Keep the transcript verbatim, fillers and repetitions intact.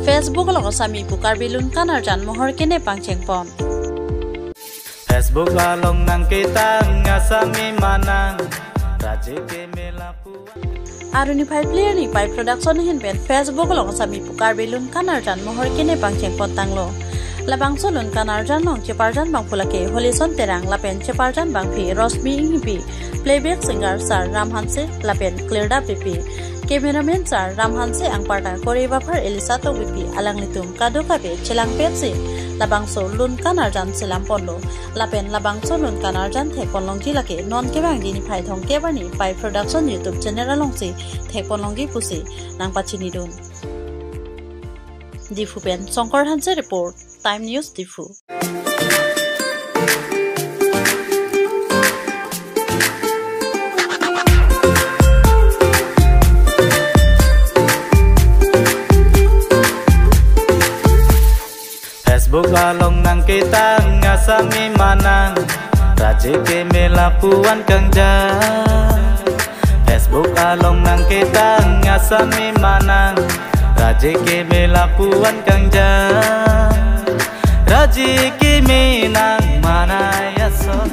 Facebook along Asami pu Karbi lun kanarjan mohor kene pangchengpon. Facebook along nangketang Asami manang, raje keme lapu. Aruni phai player ni Pai Production ahin pen Facebook along Asami pu Karbi lun kanarjan mohor kene pangchengpon tanglo. Labangso lun kanarjan along cheparjan bangphu lake Holison Terang lapen cheparjan bangpi Rosmi Inghipi, playback singer sir Ram Hanse lapen Clearda Bipi, cameraman sir Ram Hanse angparta, choreographer Elisa Tokbipi, alanglitum kadokave chelangpetsi labangso lun kanarjan selamponlo. Lapen labangso lun kanarjan thekponlongji lake non kevangji niphai thomkep arni Pai Production YouTube channel alongsi thekponlongji pusi nangpachinidun. Diphu pen Songkor Hanse report, Time News Diphu. Facebook along nangketang Asami manang, raje keme lapu-an kangja. Facebook along nangketang Asami manang, raje keme lapu-an kangja. Raje keme nangmanai ason.